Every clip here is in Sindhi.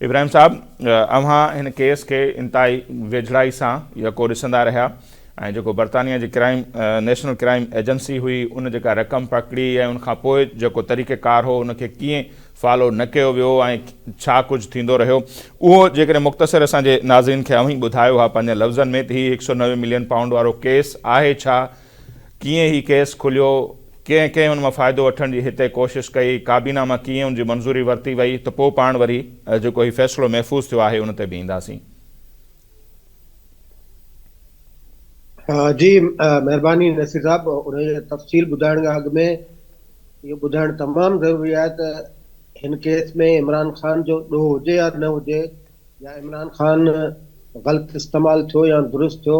ابراهيم صاحب اوهان هن ڪيس کي انتهائي ويجهڙائي سان يڪو ڏسندا رهيا ۽ جيڪو برطانيا جي ڪرائيم نيشنل ڪرائيم ايجنسي هئي ان جيڪا رقم پڪڙي ۽ ان کان پوء جيڪو طريقه ڪار هو ان کي ڪيئن فالو نه ڪيو ويو ۽ ڇا ڪجهه ٿيندو رهيو اهو جيڪڏهن مختصر اسان جي ناظرين کي اوهين ٻڌايو ها پنهنجن لفظن ۾ ته هي 190 ملين پائونڊ وارو ڪيس آهي ڇا ڪيئن هي ڪيس کليو، ڪنهن ڪنهن ان مان فائدو وٺڻ جي هتي ڪوشش ڪئي، ڪابينا مان ڪيئن ان جي منظوري ورتي وئي ته پوء پاڻ وري جيڪو هي فيصلو محفوظ ٿيو آهي ان تي به اينداسين. جي مهرباني نصير صاحب ان جو تفصيل ٻڌائڻ کان اڳ ۾ اهو ٻڌائڻ تمام ضروري آهي ته هن ڪيس ۾ عمران خان جو ڏوهه هجي يا نه هجي يا عمران خان غلط استعمال ٿيو يا درست ٿيو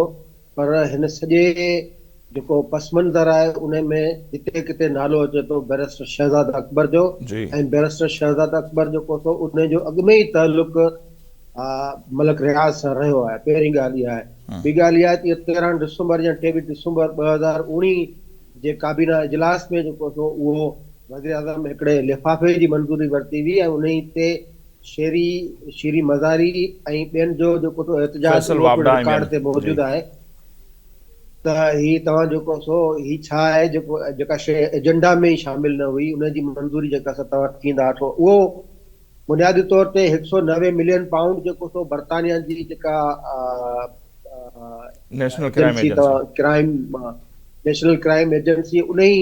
پر هن سڄي جيڪو پس منظر آهي ان ۾ جتي ڪٿي نالو اچي ٿو بئريسٽر شهزاد اڪبر جو ۽ بئريسٽر شهزاد اڪبر جيڪو سو ان جو اڳ ۾ ئي تعلق ملڪ رياض سان رهيو آهي پهرين ڳالهه اها آهي ٻي ڳالهه اها آهي ته 13 ڊسمبر يا 23 ڊسمبر 2019 جي ڪابينا اجلاس ۾ جيڪو سو اهو وزيراعظم هڪڙي لفافي جي منظوري ورتي هئي ۽ انهي تي شيري شيري مزاري ۽ ٻين جو جيڪو سو احتجاج فيصل اهو پڻ واپڊا ۽ رڪارڊ ٻين تي جي. موجود آهي ته هي توهان جيڪو سو هي ڇا آهي جيڪو جيڪا شيء ايجنڊا ۾ ئي شامل نه هئي ان جي منظوري جيڪا سا توهان ڪيئن ٿا وٺو اهو بنيادي طور تي 190 ملين پائونڊ جيڪو سو برطانيا جي جيڪا نيشنل ڪرائيم ايجنسي ايجنسي. توهان ڪرائيم نيشنل ڪرائيم ايجنسي انهي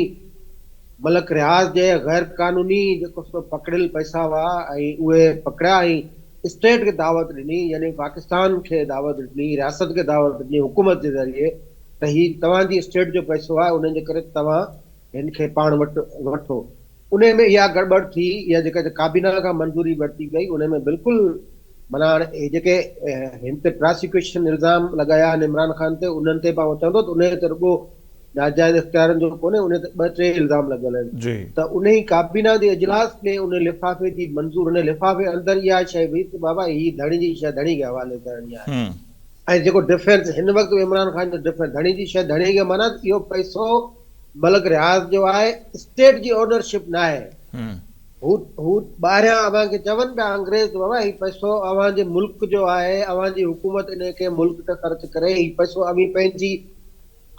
ملڪ رياض جي غير قانوني جيڪو سو پڪڙيل پئسا هئا ۽ اهي پڪڙيا ۽ اسٽيٽ کي دعوت ڏني يعني پاڪستان کي دعوت ڏني رياست کي دعوت ڏني حڪومت جي ذريعي ته هي توهان جي اسٽيٽ جو پئسو آهي انهن جي ڪري توهان هن کي پاڻ وٽ وٺو انهي ۾ اها گڙٻڙ ٿي اها جيڪا ڪابينا کان منظوري ورتي وئي انهي ۾ بلڪل معنيٰ هاڻي اهي جيڪي هن تي پراسيڪيوشن الزام لڳايا آهن عمران خان تي انهن تي به آئون چوندو ته انهي تي رڳو ناجائز اختيارن جو ڪونهي انهي تي ٻه ٽي الزام لڳل آهن ته انهي ڪابينا جي اجلاس ۾ انهي لفافي جي منظور انهي لفافي اندر اها شيء هئي ته بابا هي ڌڻي جي شيء ڌڻي کي حوالي ڪرڻي آهي ۽ جيڪو ڊفينس هن وقت به عمران خان جو ڊفينس ڌڻي جي شيء ڌڻي کي معنيٰ اهو پئسو ملڪ رياض جو آهي اسٽيٽ جي اونرشپ ناهي هو هو ٻاهريان اوهان کي چون پيا انگريز ته بابا هي پئسو اوهان جي ملڪ جو آهي اوهان جي حڪومت انهي کي ملڪ تي خرچ ڪري هي پئسو اوهين پنهنجي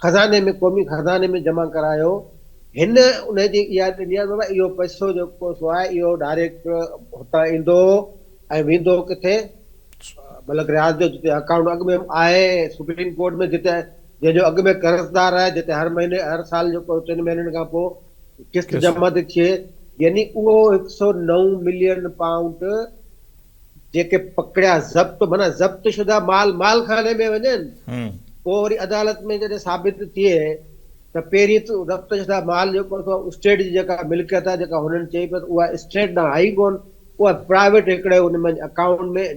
خزاني ۾ قومي خزاني ۾ جمع ڪرايو هن انهي جي اها ڏني آهي بابا اهو پئسو جيڪو سو آهي اهو ڊائريڪٽ هتان ايندو ۽ ويندو ڪٿي ملڪ رياض جو جتي اڪائونٽ اڳ ۾ آهي سپريم ڪورٽ ۾ جتي جنهن جو اڳ ۾ قرضدار آهي جتي هر مهيني هر سال جيڪو ٽن مهينن کان پوء قسط جمع ٿي ٿئي يعني اهو هڪ سئو نو ملين پائونڊ جيڪي پڪڙيا ضبط معنيٰ ضبط شده مال مال خاني ۾ وڃن پوء وري عدالت ۾ جڏهن ثابت ٿئي ته پهرين ته ضبط شده مال جيڪو سو اسٽيٽ جي جيڪا ملڪيت آهي جيڪا هنن چئي پيو ته اها اسٽيٽ ڏانهن آئي ڪونه اها پرائيويٽ هڪڙي ان ۾ اڪائونٽ ۾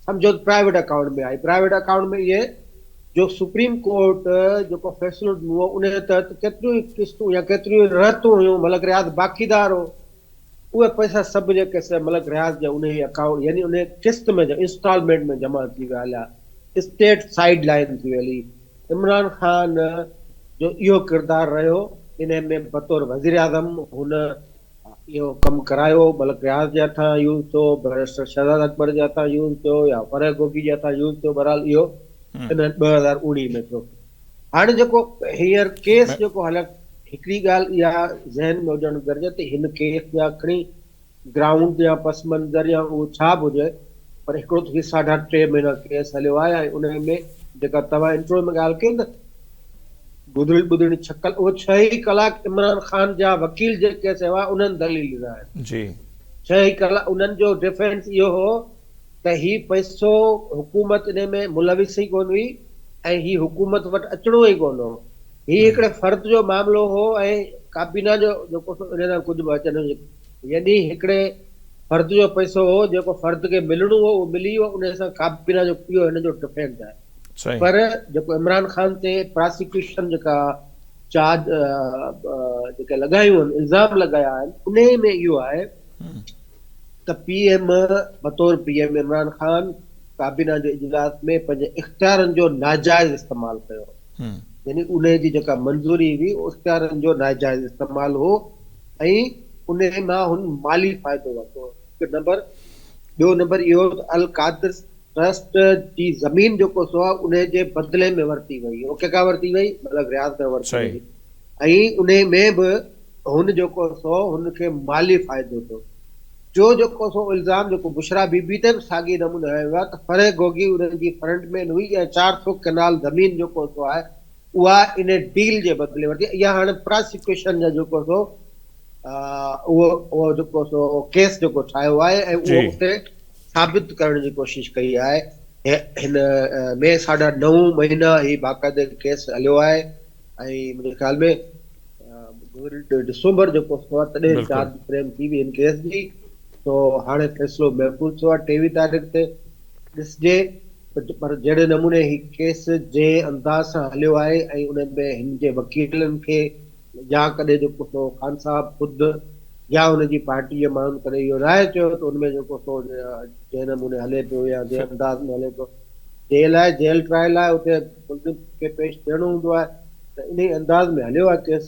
سمجهو ته پرائيويٽ اڪائونٽ ۾ آئي پرائيويٽ اڪائونٽ ۾ اهي جو سپريم ڪورٽ جيڪو فيصلو ڏنو هو ان تحت ڪيتريون ئي قسطون يا ڪيتريون ئي رهتون هيون ملڪ رياض باقيدار هو اهي پئسا سڀ جيڪي سي ملڪ رياض جا انهي اڪائونٽ يعني انهي قسط ۾ انسٽالمينٽ ۾ جمع ٿي ويا هليا اسٽيٽ سائيڊ لائين ٿي وئي هلي عمران خان جو اهو ڪردار رهيو انهي ۾ بطور وزيراعظم هن اهو ڪم ڪرايو، ملڪ رياض جي هٿان يوز ٿيو، بئريسٽر شهزاد اڪبر جي هٿان يوز ٿيو يا فرح گوگي جي هٿان يوز ٿيو، بهرحال اهو انهن 2019 ۾ ٿيو. هاڻي جيڪو هينئر ڪيس جيڪو هليل هڪڙي ڳالهه اها ذهن ۾ هجڻ گهرجي ته هن ڪيس جا کڻي گرائونڊ يا پس منظر يا اهو ڇا به هجي پر هڪڙو ته هي ساڍا ٽي مهينا ڪيس هليو آهي ۽ انهي ۾ جيڪا توهان انٽرو ۾ ڳالهه ڪئي ته گذريل ٻڌڻي ڇهه ڪلاڪ اهي ڇهه ئي ڪلاڪ عمران خان جا وڪيل جيڪي سوا انهن دليل ڏنا آهن. ڇهه ئي ڪلاڪ انهن جو ڊفينس اهو هو ته هي پئسو حڪومت انهي ۾ ملوث ئي ڪونه هئي ۽ هي حڪومت وٽ اچڻو ئي ڪونه هو. هي هڪڙي فرد جو معاملو هو ۽ ڪابينا جو جيڪو سو انهي سان ڪجهه به اچ نه يعني هڪڙي فرد جو پئسو هو جيڪو فرد کي ملڻو هو اهو ملي ويو انهي سان ڪابينا جو اهو هن جو ڊفينس آهي. پر جيڪو عمران خان تي پراسيڪيوشن جيڪا چارج جيڪي لڳايون آهن الزام لڳايا آهن انهي ۾ اهو آهي ته پي ايم بطور پي ايم عمران خان ڪابينا جي اجلاس ۾ پنهنجي اختيارن جو ناجائز استعمال ڪيو يعني انهي جي جيڪا منظوري هئي اختيارن جو ناجائز استعمال هو ۽ انهي مان هن مالي فائدو ورتو هڪ نمبر. ٻيو نمبر اهو ته القادر ٽرسٽ جي زمين جيڪو سو آهي انهي جي بدلي ۾ ورتي وئي اهو ڪنهن کان ورتي وئي ملڪ رياض کان ورتي وئي ۽ انهي ۾ به هن جيڪو سو هن کي مالي فائدو ٿيو جو جيڪو سو الزام جيڪو بشريٰ بي بي تي به ساڳي نموني هنيو ويو آهي ته فرح گوگي انهن جي فرنٽ مين هئي ۽ 400 ڪئنال زمين جيڪو سو آهي اها انهي ڊيل جي بدلي ورتي اها هاڻي پراسيڪيوشن جا جيڪو سو اهو اهو جيڪو سو ڪيس جيڪو ٺاهيو آهي ۽ اهو اتي ثابت ڪرڻ جي ڪوشش ڪئي آهي. هن ۾ ساڍا نو مهينا هي باقاعدي ڪيس هليو آهي ۽ منهنجي خيال ۾ گذريل ڊسمبر جيڪو ٿيو آهي تڏهن چارج فريم ٿي هئي هن ڪيس جي سو هاڻي فيصلو محفوظ ٿيو آهي 23 تاريخ تي ڏسجي پر جهڙي نموني هي ڪيس جنهن انداز سان هليو آهي ۽ ان ۾ هن جي وڪيلن کي يا ڪڏهن جيڪو سو خان صاحب خود يا ان جي پارٽي جي ماڻهن ڪڏهن اهو ناهي چيو ته ان ۾ جيڪو سو جنهن نموني هلي پيو يا جنهن انداز ۾ هلي پيو جيل آهي جيل ٽرائل آهي اتي ملزم کي پيش ٿيڻو هوندو آهي ته انهي انداز ۾ هليو آهي ڪيس.